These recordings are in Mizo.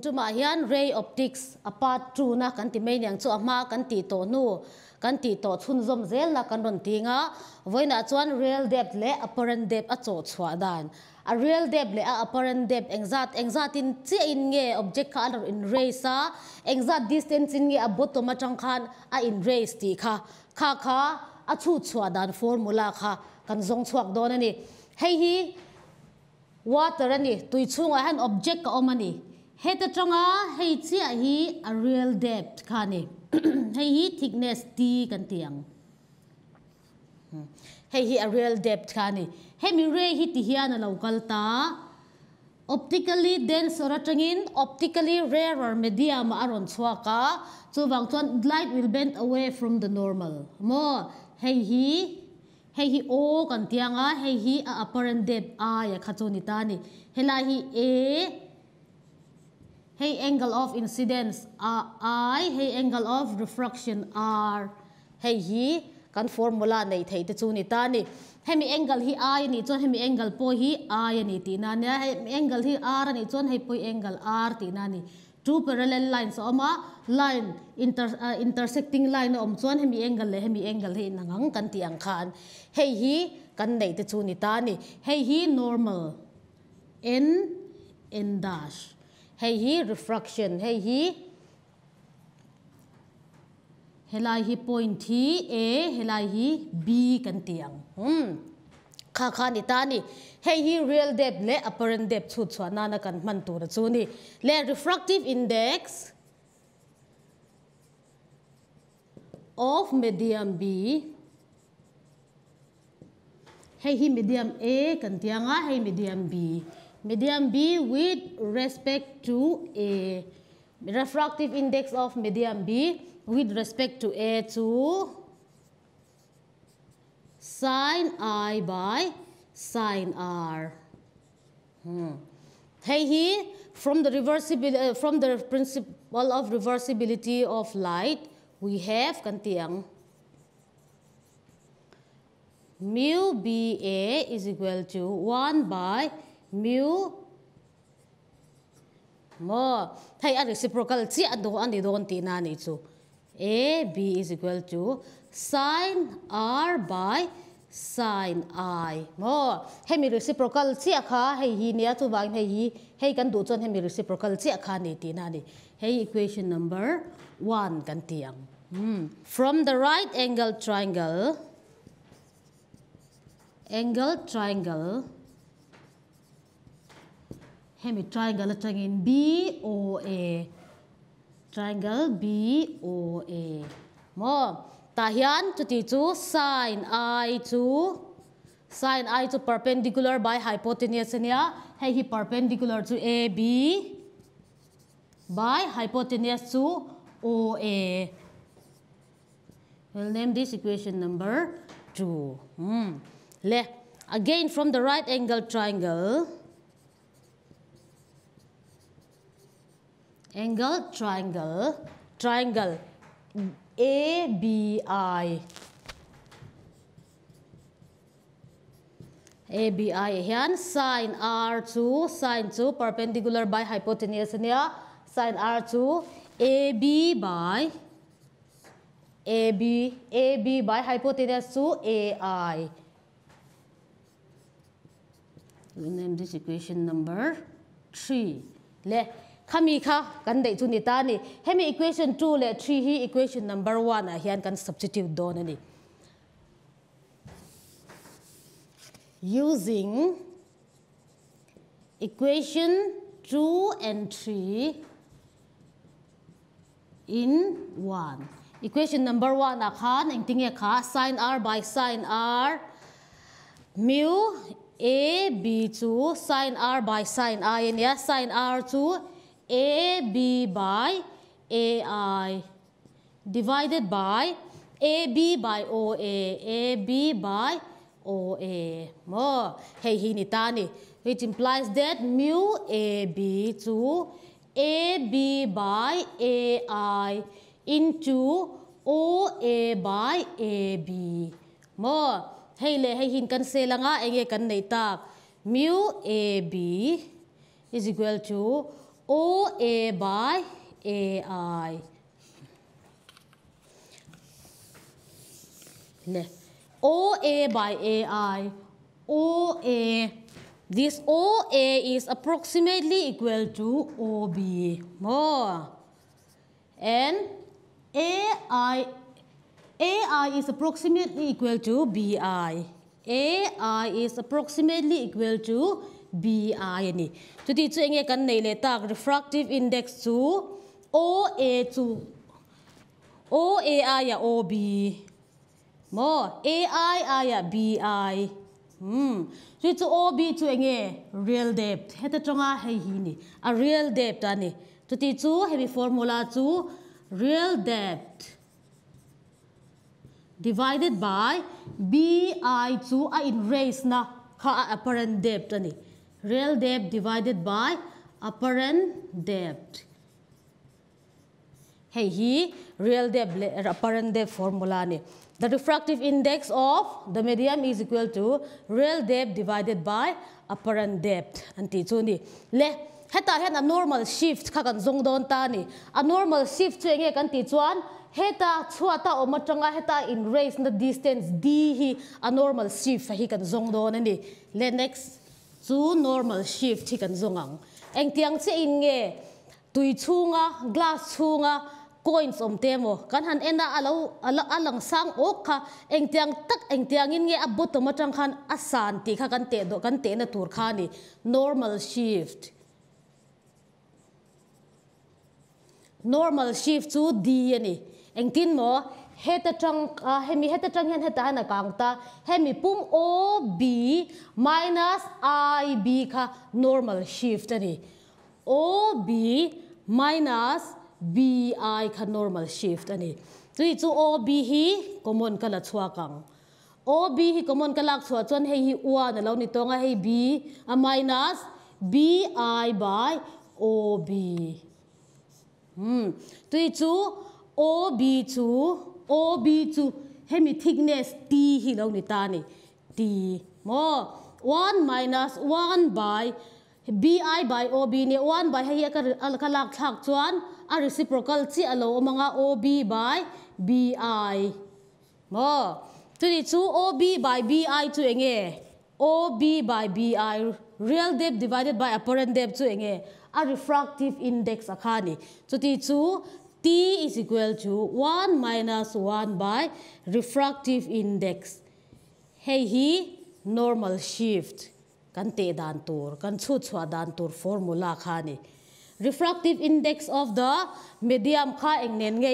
Tun tumah hian Ray Optics a part two-na kan ti mai niang chu a hma kan tih tawh hnu kan tih tawh chhunzawm zelna kan rawn ting a. Vawiinah chuan real depth leh apparent depth a chawh chhuah dan, a real depth leh a apparent depth engzat engzatin chiahin nge object kha a rawn in raise a, engzat distance in nge a bottom atang khan a in raise tih kha kha kha a chhut chhuah dan formula kha kan zawng chhuak dawn a ni. Hei hi water a ni, tui chhungah hian object a awm a ni. Heta tanga hei chiah hi a real depth kha a ni. Hei hi thickness T kan ti ang. Hei hi a real depth kha a ni. Hemi ray hi ti hian a lo kal ta. Optically denser atangin optically rarer medium ah a rawn chhuak a, chuvang chuan light will bend away from the normal. Maw? Hei hi hei hi O kan ti ang a, hei hi a apparent depth I a kha chu ni ta a ni. Helai hi A, hei angle of incidence a I, hei angle of refraction R. Hei hi kan formula neih theih te chu ni ta a ni. Hemi angle hi I a nih chuan hemi angle pawh hi I a ni tihna a nia. Hemi angle hi R a nih chuan hei pawh hi angle R tihna a ni. Two parallel lines a awm a, line inter intersecting line a awm chuan hemi angle leh hemi angle hi inang ang kan tih ang khan hei hi kan neih te chu ni ta a ni. Hei hi normal N N dash. Hei hi refraction hei hi. Helai hi point hi A, helai hi B kan ti ang. Umm. Kha kha ni ta a ni. Hei hi real depth leh apparent depth chhut chhuah nana kan hman tur a chu ni. Leh refractive index of medium B. Hei hi medium A kan ti ang a, hei medium B. Medium B with respect to A. Refractive index of medium B with respect to A chu sin I by sin R. Hei hi from the reversibility from the principle of reversibility of light we have kan ti ang. Mu BA is equal to 1 by mu Maw? Hei a reciprocal chiah daw a ni dawn tihna a nih chu. A, B is equal to sin R by sin I. Maw? Hemi reciprocal chiah kha hei hi nia chuvangin hei hi hei kan duh chuan hemi reciprocal chiah kha a ni tihna a ni. Hei equation number one kan ti ang. From the right angle triangle, angle triangle, Hemi triangle atangin BOA, triangle BOA maw? Tah hian chuti chu sin I chu sin I chu perpendicular by hypotenuse ania, hei hi perpendicular chu AB by hypotenuse chu OA. We'll name this equation number 2. Le, again from the right angle triangle, angle triangle, triangle ABI. ABI hian sin R chu, sin chu perpendicular by hypotenuse ania, sin R chu AB by AB, AB by hypotenuse chu AI. We name this equation number 3. Le, khami kha kan daih chu ni ta ni. Hemi equation 2 leh 3 hi equation number 1 ah hian kan substitute dawn a ni. Using equation 2 and 3 in 1. Equation number 1 ah khan engtinge kha sin R by sin R mu A B chu sin R by sin I a nia, sin R chu A B by A I divided by A B by O A, A B by O A maw hei hi ni ta a ni, which implies that mu A B chu A B by A I into O A by A B maw hei leh hei hian kan sel anga enge kan neih tak mu A B is equal to OA by AI. Le OA by AI. OA. This OA is approximately equal to OB. More. And AI is approximately equal to BI. AI is approximately equal to BI ani. Chuti chu enge kan nei le tak refractive index chu OA chu OAI ya OB. Mo AI ya BI. Chu chu OB chu enge real depth. Heta chonga hei hi ni. A real depth ani. Chuti chu hemi formula chu real depth divided by BI chu a in raise na kha apparent depth ani. Real depth divided by apparent depth. Hey hi real depth apparent depth formula ni. The refractive index of the medium is equal to real depth divided by apparent depth. Anti chu ni. Le heta hen a normal shift kha kan zong don ta ni. A normal shift chu enge kan ti chuan heta chuata omatanga heta in raise the distance d hi a normal shift hi kan zong don ani. Le next chu normal shift hi kan zongang. Eng tiang che in nge tui chunga glass chunga coins om temo kan han ena alo alang sang ok kha eng tiang tak eng tiang in nge a bottom atang khan asan ti kha kan te do kan te na tur kha ni normal shift. Normal shift chu d ani. Eng tin mo heta tang hemi heta tang hian heta na kang ta hemi pum OB minus IB kha normal shift ani. OB minus BI kha normal shift ani. Tui chu OB hi common ka la chuakang. OB hi common ka lak chua chuan hei hi 1 lo ni tonga hei B a minus BI by OB. Tui chu OB chu hemi thickness T hi lo ni ta ni. T mo 1 minus 1 by BI by OB ni 1 by hei ka lak thak chuan a reciprocal chi alo omanga OB by BI. Mo tui chu OB by BI chu enge OB by BI real depth divided by apparent depth chu enge a refractive index akhani. Chuti chu T is equal to 1 minus 1 by refractive index. Hei hi normal shift kan te dan tur kan chu chua dan tur formula khani. Refractive index of the medium kha eng nen nge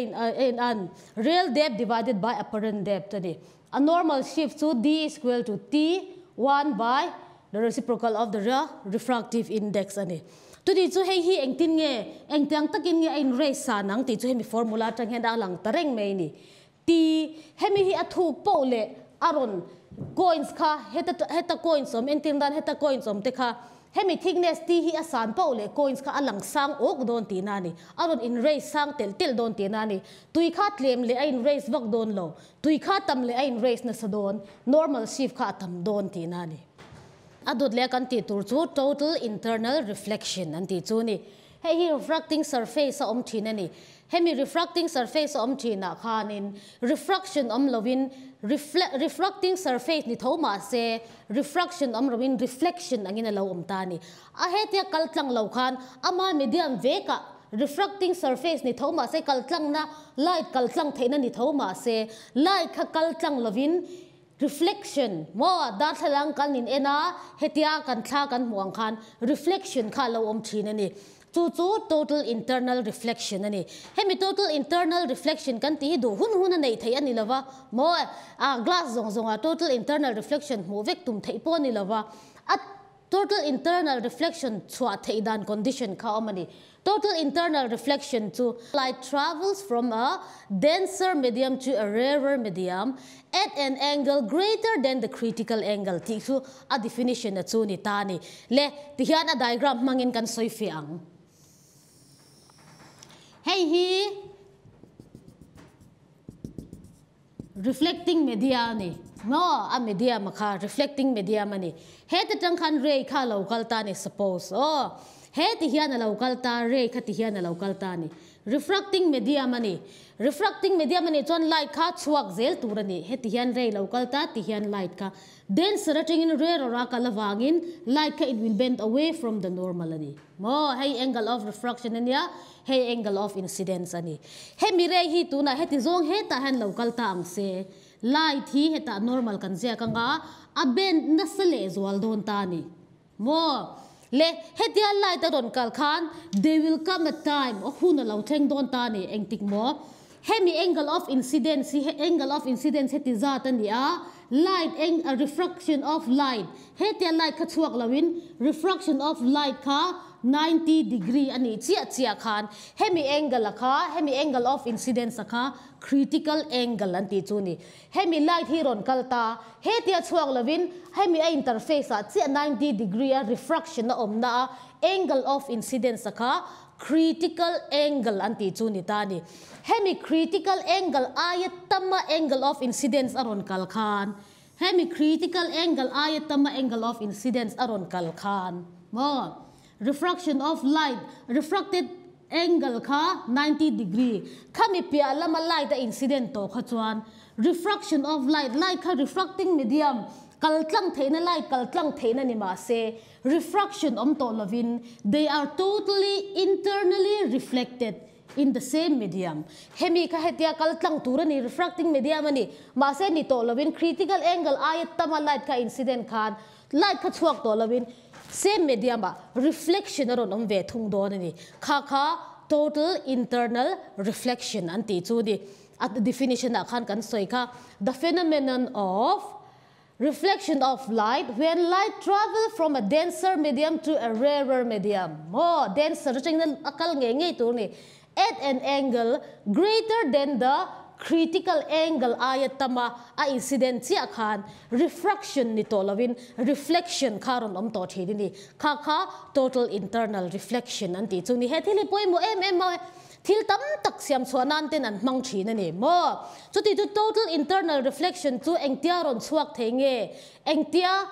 in an real depth divided by apparent depth ani. A normal shift chu D is equal to T 1 by the reciprocal of the refractive index ani. Tudi chu hei hi eng tin nge eng tiang takin nge in raise sa nang ti chu hemi formula tang hian a lang tareng mai ni. T hemi hi a thuk po le aron coins kha heta coins om entin dan heta coins om te kha hemi thickness T hi a san po le coins kha alang sang ok don ti na ni. Aron in raise sang tel tel don ti na ni. Tui kha tlem le a in raise vak don lo. Tui kha tam le a in raise na sa don. Normal shift kha tam don ti na ni. Adot le kan ti tur chu total internal reflection an ti chu ni. Hei hi refracting surface a om thin ani. Hemi refracting surface om thin a khanin refraction om lovin refracting surface ni tho ma se refraction om lovin reflection angin lo om ta ni. A hetia kaltlang lo khan ama medium veka refracting surface ni tho ma se kaltlang na light kaltlang theina ni tho ma se light kha kaltlang lovin reflection mo da thalang kan in ena hetia kan thla kan muang khan reflection kha lo om thin ani. Chu chu total internal reflection ani. Hemi total internal reflection kan ti du hun hun nei thei ani lova mo a glass zong zong a total internal reflection mu vek tum thei po ni lova a total internal reflection chua thei dan condition kha omani. Total internal reflection to light travels from a denser medium to a rarer medium at an angle greater than the critical angle. Ti chu a definition a chu ni ta ni. Le ti hian a diagram mangin kan soi fi ang. Hei hi reflecting media ni. No, a media makha reflecting media mani. He te tang khan ray kha local ta ni suppose. Oh, He ti hian a lo kal ta, ray kha ti hian a lo kal ta a ni. Refracting medium a ni. Refracting medium a nih chuan light kha chhuak zel tur a ni. Heti hian ray lo kal ta ti hian light kha denser atangin rarer a kal avangin light kha it will bend away from the normal a ni. Maw hei angle of refraction a nia, hei angle of incidence a ni. Hemi ray hi tunah heti zawng hetah hian lo kal ta ang se. Light hi hetah normal kan ziak anga a bend nasa lehzual dawn ta a ni. Maw? Le, hetia light a rawn kal khan there will come a time, a hun a lo thleng dawn ta a ni, engtik maw? Hemi angle of incidence hi angle of incidence heti zat a ni a, light eng a refraction of light, hetia light kha chhuak loin refraction of light kha 90 degree a nih chiah chiah khan hemi angle a kha, hemi angle of incidence a kha critical angle an tih chu a ni. Hemi light hi rawn kal ta, hetia chhuak lovin hemi a interface ah chiah 90 degree a refraction a awmna a angle of incidence a kha critical angle an tih chu ni ta a ni. Hemi critical angle aia tama angle of incidence a rawn kal khan, hemi critical angle aia tama angle of incidence a rawn kal khan maw refraction of light refracted Angle kha 90 degree, khami piah lama light a incident tawh kha chuan refraction of light, light kha refracting medium, kal tlang theihna light kal tlang theihna ni mahse refraction awm tawh lovin they are totally internally reflected in the same medium. Hemi kha hetia kal tlang tur a ni, refracting medium a ni, mahse ni tawh lovin critical angle aia tama light kha incident khan light kha chhuak tawh lovin Same medium ah reflection a rawn awm ve thung dawn a ni. Kha kha total internal reflection an tih chu ni. A definition ah khan kan sawi kha, the phenomenon of reflection of light when light travel from a denser medium to a rarer medium. Maw denser atangin a kal ngei ngei tur a ni. At an angle greater than the critical angle aia tama a incident chiah khan refraction ni tawh lovin reflection kha rawn awm tawh thin a ni. Kha kha total internal reflection an tih chu ni. He thil hi pawimawh em em a, thil tam tak siam chhuah nan ten an hmang thin a ni maw? Chuti chu total internal reflection chu engtia rawn chhuak thei nge? Engtia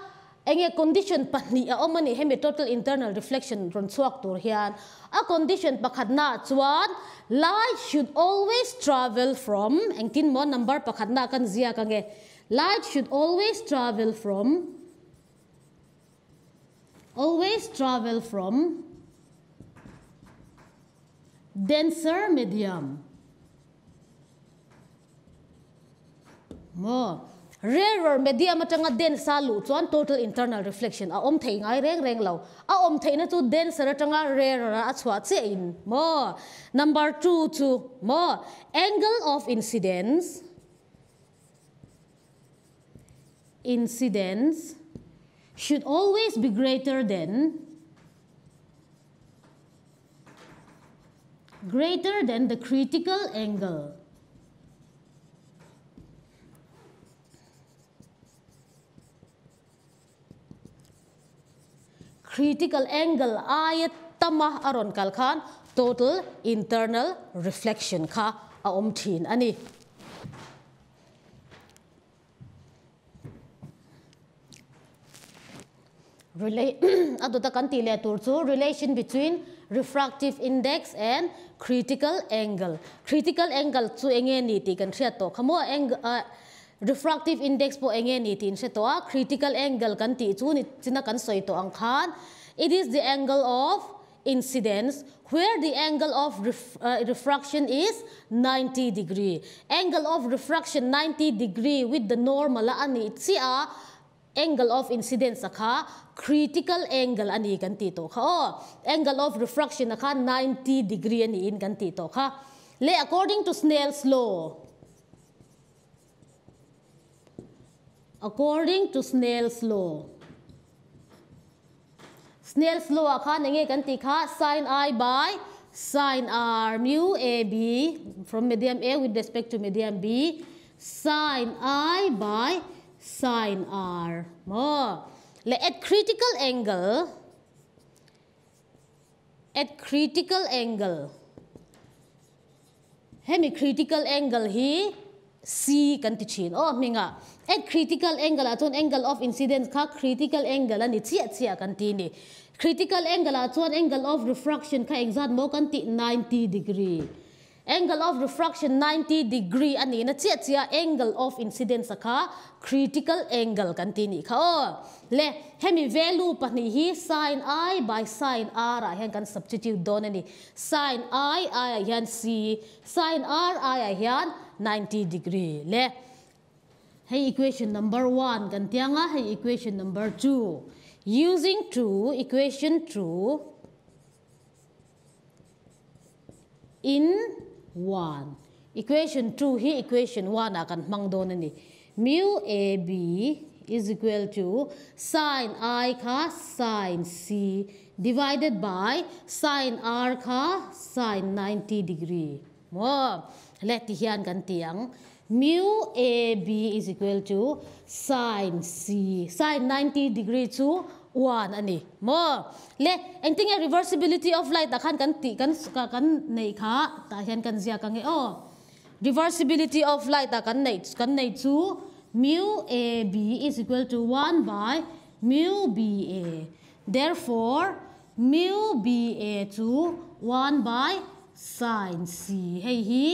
Enge condition pahnih a awm a ni hemi total internal reflection rawn chhuak tur hian. A condition pakhatnaah chuan light should always travel from engtin maw number pakhatnaah kan ziak ange light should always travel from always travel from denser medium. Maw? Rarer medium atanga dense a luh chuan total internal reflection a awm thei ngai reng reng lo. A awm theihna chu denser atanga rarer a chhuah chiah in maw? Number two chu maw? Angle of incidence incidence should always be greater than greater than the critical angle. Critical angle aia tama a rawn kal khan total internal reflection kha a awm thin a ni. A dawta kan tih leh tur chu relation between refractive index and critical angle. Critical angle chu eng nge ni tih kan hriat tawh kha maw? Refractive index pawh eng nge ni tih in hre tawh a, critical angle kan tih chu ni china kan sawi tawh ang khan it is the angle of incidence where the angle of refraction is 90 degree. Angle of refraction 90 degree with the normal a anih chiah a angle of incidence a kha critical angle a ni kan tih tawh kha aw. Angle of refraction a kha 90 degree a niin kan tih tawh kha. Le according to Snell's law, according to Snell's law, Snell's law ah khan enge kan tih kha sin I by sin R mu A B from medium A with respect to medium B sin I by sin R maw leh at critical angle at critical angle Hemi critical angle hi C kan ti thin aw hmingah. At critical angle ah chuan angle of incidence kha critical angle a ni chiah chiah kan ti ni. Critical angle ah chuan angle of refraction kha engzat maw kan tih 90 degree. Angle of refraction 90 degree a nihna chiah chiah angle of incidence a kha critical angle kan tih nih kha aw. Le hemi value pahnih hi sin I by sin R ah hian kan substitute dawn a ni. Sin I ai ah hian C, sin R ai ah hian 90 degree. Le hei equation number one kan tiang a, hei equation number two. Using two equation two in one. Equation 2 hi equation 1 ah kan hmang dawn a ni. Mu A B is equal to sin I kha sin C divided by sin R kha sin 90 degree. Maw? Le ti hian kan ti ang. Mu A B is equal to sin C. Sin 90 degree chu 1 a ni. Maw? Le engtinge reversibility of light ah khan kan tih kan kan neih kha tah hian kan ziak ang e aw. Reversibility of light ah kan neih kan neih chu mu A B is equal to 1 by mu B A. Therefore, mu B A chu 1 by sin C. Hei hi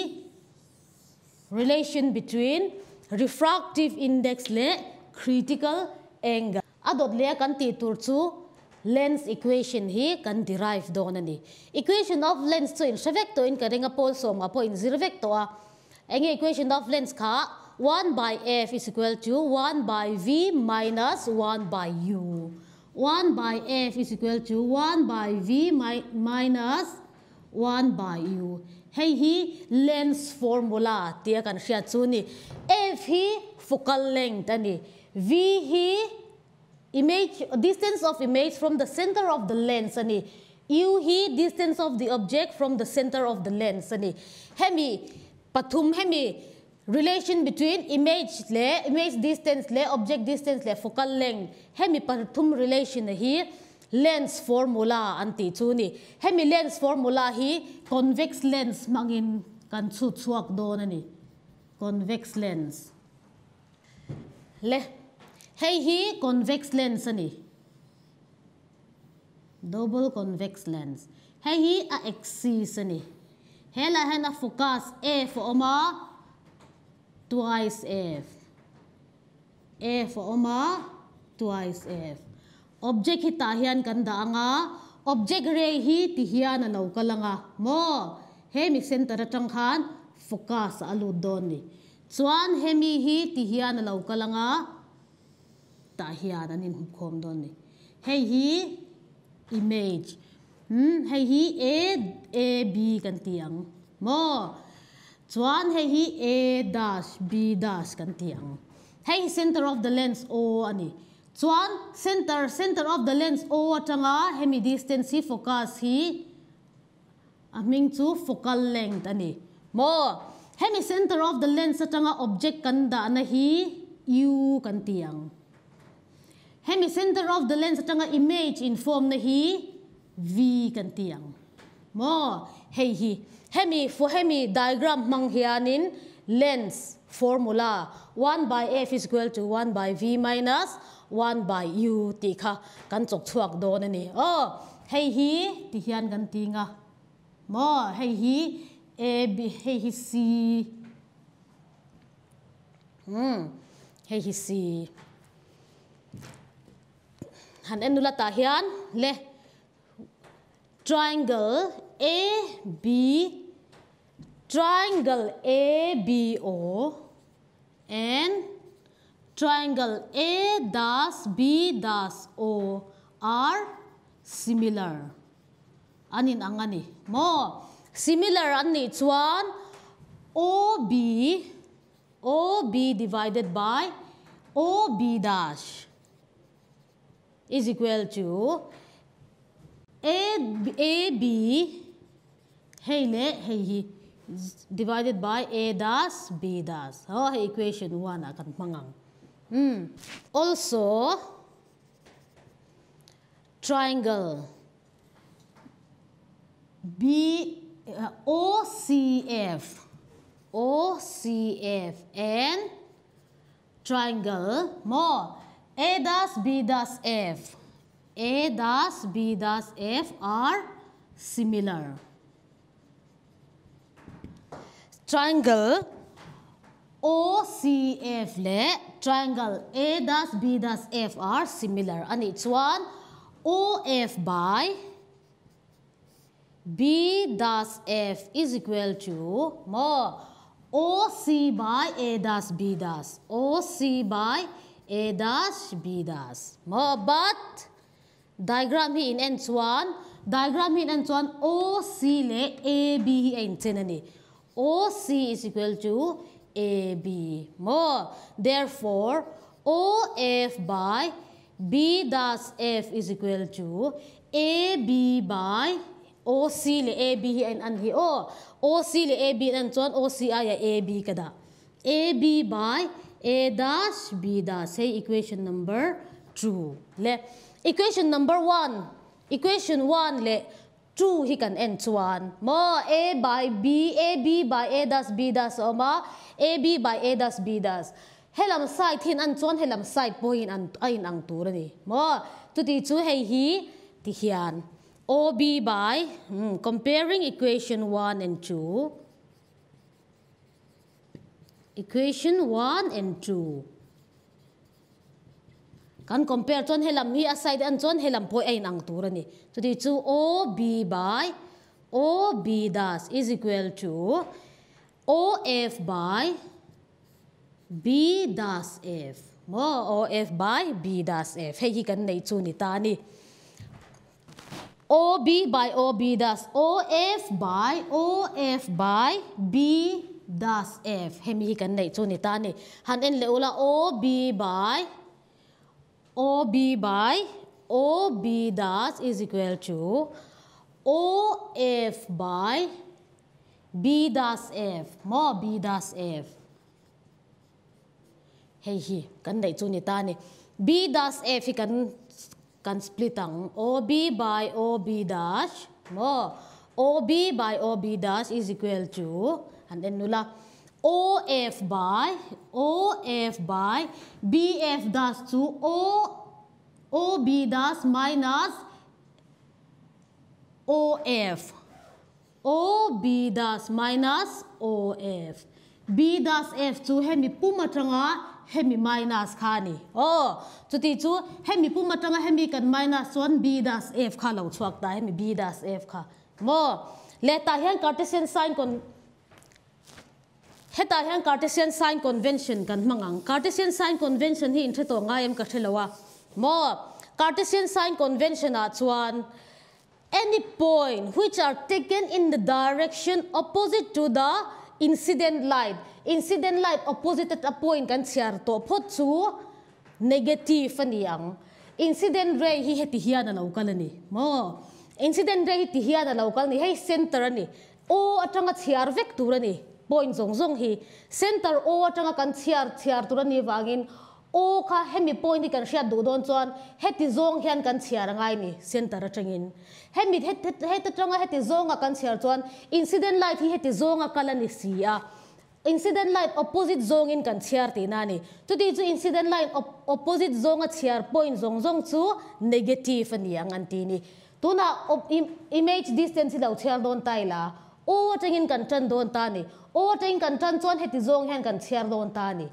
relation between refractive index leh critical angle. A dawt leh a kan tih tur chu lens equation hi kan derive dawn a ni. Equation of lens chu in hre vek tawhin ka ring a, pawl sawmah pawh in zir vek tawh a. Enge equation of lens kha? 1 by f is equal to 1 by v minus 1 by u. 1 by f is equal to 1 by v minus 1 by u. Hei hi lens formula tia kan hriat chu ni. F hi focal length a ni. V hi image, distance of image from the center of the lens a ni. U hi distance of the object from the center of the lens a ni. Hemi pathum hemi relation between image leh image distance leh object distance leh focal length hemi pathum relation a hi lens formula an tih chu ni. Hemi lens formula hi convex lens hmangin kan chhut chhuak dawn a ni. Convex lens le hei hi convex lens a ni. Double convex lens. Hei hi a axis a ni. Helaiah hian a focus F a awm a, twice F. F a awm a, twice F. Object hi tah hian kan dah ang a, object ray hi ti hian a lo kal ang a, maw? Hemi center atang khan focus ah a lut dawn ni. Chuan hemi hi ti hian a lo kal ang a, tah hian an inhmukhawm dawn ni. Hei hi image, hmm, hei hi A, A, B kan ti ang, maw? Chuan hei hi A dash, B dash kan ti ang. Hei hi center of the lens O a ni. Chuan center, center of the lens O atanga hemi distance hi focus hi a hming chu focal length a ni. Maw? Hemi center of the lens atanga object kan dahna hi U kan ti ang. Hemi center of the lens atanga image in form na hi V kan ti ang. Maw? Hei hi hemi hemi diagram hmang hianin lens formula 1 by F is equal to 1 by V minus 1 by U tih kha kan chawk chhuak dawn a ni. Aw, hei hi ti hian kan ti nga. Maw? Hei hi A, B, hei hi C. Hmm, hei hi C. Han en nula tah hian le triangle A B triangle A B O and triangle A dash B dash O are similar. An in ang a ni maw? Similar an nih chuan O B O B divided by O B dash is equal to A A B hei leh hei hi divided by A dash B dash. Aw hei equation 1 ah kan hmang ang. Hmm. Also triangle B O C F O C F and triangle maw A dash B dash F. A dash B dash F are similar. Triangle OCF leh triangle A dash B dash F are similar a nih chuan OF by B dash F is equal to maw OC by A dash B dash OC by A dash B dash maw but diagram hi in en chuan diagram hi in en chuan OC leh AB hi a inchen a ni. OC is equal to AB maw therefore OF by B dash F is equal to AB by OC leh AB hi a in an hi aw. OC leh AB in an chuan OC aiah AB ka dah. AB by A dash B dash hei equation number 2 leh equation number 1 equation 1 leh 2 hi kan en chuan maw A by B AB by A dash B dash a awm a AB by A dash B dash helam side hian an chuan helam side pawh hi an a in ang tur a ni maw chuti chu hei hi ti hian OB by comparing equation 1 and 2 Equation 1 and 2 kan compare chuan helam hi a side en chuan helam pawh a inang tur a ni. Chuti chu OB by OB dash is equal to OF by B dash F maw OF by B dash F hei hi kan nei chu ni ta a ni. OB by OB dash OF by OF by B dash F hemi hi kan neih chu ni ta a ni. Han en leh ula OB by OB by OB dash is equal to OF by B dash F maw B dash F hei hi kan neih chu ni ta a ni. B dash F hi kan Kan split ang. OB by OB dash maw? OB by OB dash is equal to han en nula OF by OF by BF dash chu O OB dash minus OF OB dash minus OF. B dash F chu hemi pum atanga hemi minus kha a ni. Aw, chuti chu hemi pum atanga hemi kan minus chuan B dash F kha lo chhuak ta, hemi B dash F kha. Maw? Leh tah hian Cartesian sign con hetah hian Cartesian sign convention kan hmang ang. Cartesian sign convention hi inhre tawh ngai em ka hre lo a. Maw? Cartesian sign convention ah chuan Any point which are taken in the direction opposite to the incident light, incident light opposite a point kan chhiar tawh phawt chu negative a ni ang. Incident ray hi heti hian a lo kal a ni maw? Incident ray hi ti hian a lo kal a ni, hei center a ni. O atanga chhiar vek tur a ni point zawng zawng hi. Center O atanga kan chhiar chhiar tur a nih vangin Aw kha hemi point hi kan hriat duh dawn chuan heti zawng hian kan chhiar a ngai ni, center atangin. Hemi het atanga heti zawnga kan chhiar chuan incident light hi heti zawnga kal a ni si a, incident light opposite zawngin kan chhiar tihna a ni. Chuti chu incident light opposite zawnga chhiar point zawng zawng chu negative a ni ang an ti ni. Tunah image distance hi lo chhiar dawn ta ila, aw atangin kan tan dawn ta a ni. Aw atangin kan tan chuan heti zawng hian kan chhiar dawn ta a ni.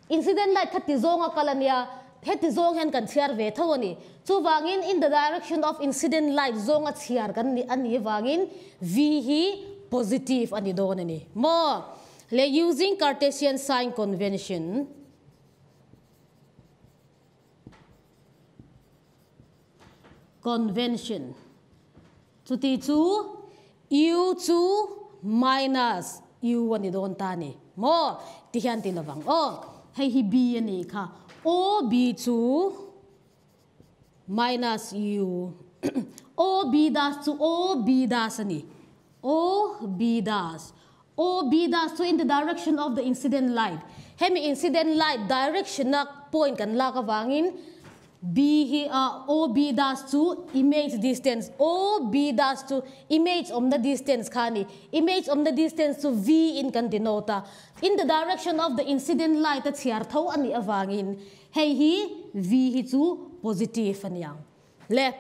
Incident light kha ti zawng a kal a nia, heti zawng hian kan chhiar ve tho a ni. Chuvangin in the direction of incident light zawng a chhiar kan ni a nih vangin V hi positive a ni dawn a ni maw? Le using Cartesian sign convention. Convention. Chuti chu U chu minus U a ni dawn ta a ni maw? Ti hian ti lovang aw. Hei hi B a nih kha. O B chu minus U. O B dash chu O B dash a ni. O B dash. O B dash chu in the direction of the incident light. Hemi incident light direction a point kan lak avangin B hi a O B dash chu image distance O B dash chu image awmna distance kha a ni. Image awmna distance chu V in kan denote a. In the direction of the incident light a chhiar tho a nih avangin hei hi V hi chu positive a ni ang. Le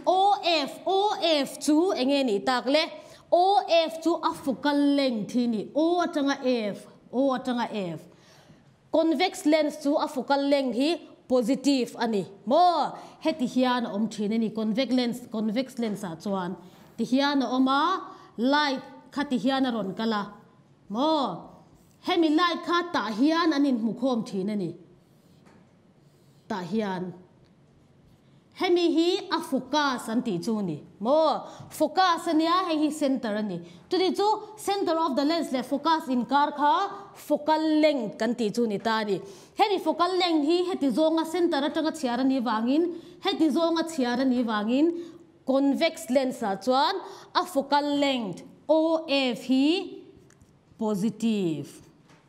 OF OF chu enge ni tak le OF chu a focal length hi ni O atanga F O atanga F convex lens chu a focal length hi positive ani maw heti hian a awm thin ani convex lens convex lens ah chuan ti hian a awm a light kha ti hian a rawn kal a maw hemi light kha tah hian an inhmukhawm thin ani tah hian. Hemi hi a focus an tih chu ni maw? Focus a nia, hei hi center a ni. Chuti chu center of the lens leh focus inkar kha focal length kan tih chu ni ta a ni. Hemi focal length hi heti zawnga center atanga chhiar a nih vangin, heti zawnga chhiar a nih vangin convex lens ah chuan a focal length OF hi positive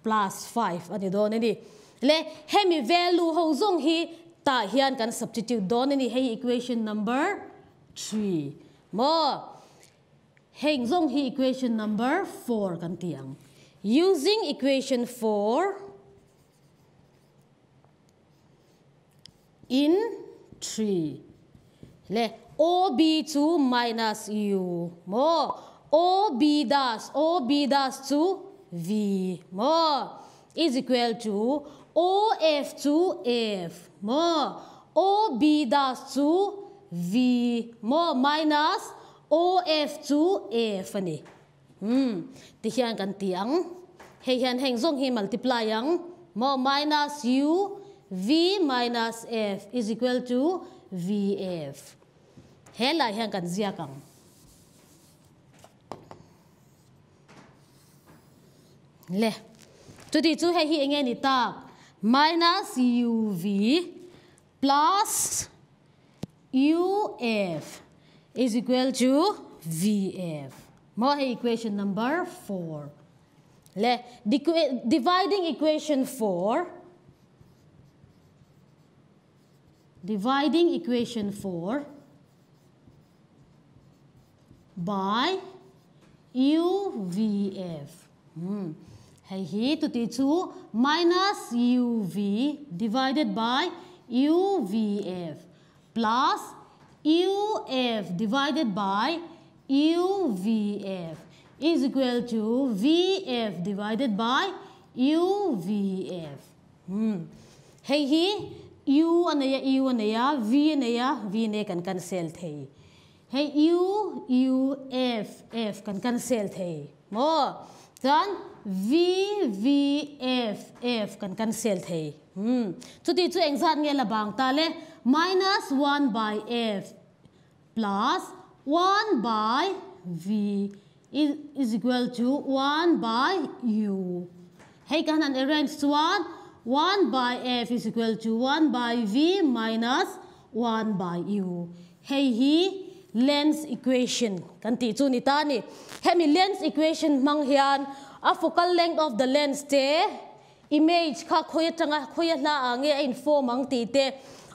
plus 5 a ni dawn a ni. Le hemi value ho zawng hi tah hian kan substitute dawn a ni. Hei equation number 3 maw? Heng zawng hi equation number 4 kan ti ang. Using equation 4 in 3 le OB chu minus U maw? OB dash OB dash chu V maw? Is equal to OF chu F maw? OB dash chu V maw? Minus OF chu F a ni. Hmm, ti hian kan ti ang. Hei hian heng zawng hi multiply ang. Maw minus U V minus F is equal to VF. He lai hian kan ziak ang. Le, chuti chu hei hi enge ni tak? Minus UV plus UF is equal to VF. Maw hei equation number 4. Le, dividing equation 4, dividing equation 4 by UVF. Hei hi tuti chu minus UV divided by UVF plus UF divided by UVF is equal to VF divided by UVF. Hei hi U a nei a, U a nei a, V a nei a, V nei kan cancel thei. Hei U, U, F, F kan cancel thei. Maw? Chuan V, V, F, F kan cancel thei. Chuti chu engzat nge la bang ta le? Minus 1 by F plus 1 by V is equal to 1 by U. Hei kan han arrange chuan 1 by F is equal to 1 by V minus 1 by U. Hei hi lens equation kan tih chu ni ta ni. Hemi lens equation hmang hian a focal length of the lens te image kha khawi atanga khawi a hla ah nge a inform ang tih te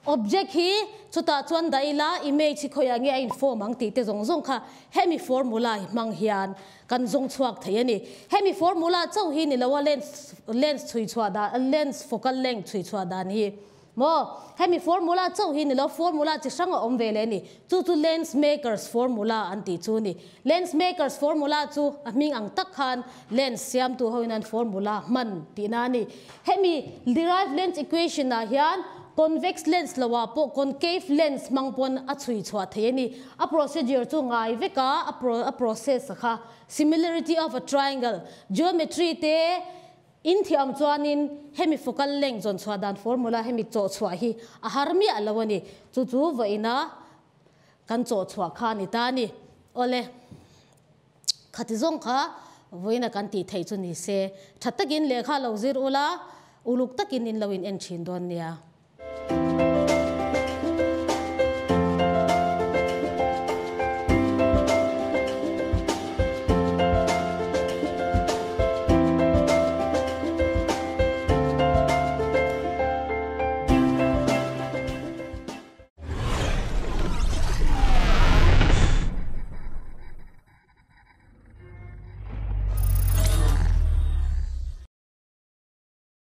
object hi chutah chuan dah ila image hi khawiah nge a inform ang tih te zawng zawng kha hemi formula hi hmang hian kan zawng chhuak thei a ni. Hemi formula chauh hi ni lo a lens lens chhui chhuah dan lens focal length chhui chhuah dan hi Maw? Hemi formula chauh hi ni lo, formula chi hrang a awm ve leh a ni. Chu chu lens makers formula an tih chu a ni. Lens makers formula chu a hming ang tak khan lens siamtu hoin an formula hman tihna a ni. Hemi derived lens equation ah hian convex lens lo ah pawh concave lens hmang pawn a chhui chhuah thei a ni. A procedure chu ngai vek a, a process a kha similarity of a triangle, geometry te, Inthiam chuanin hemi focal length zawn chhuah dan formula hemi chawh chhuah hi a har miah lo a ni. Chu chu vawiina kan chawh chhuah kha a ni ta a ni. Awle, khati zawng kha vawiina kan tih theih chu ni se. Tha takin lehkha lo zir ula, uluk takin in lo in en thin dawn nia.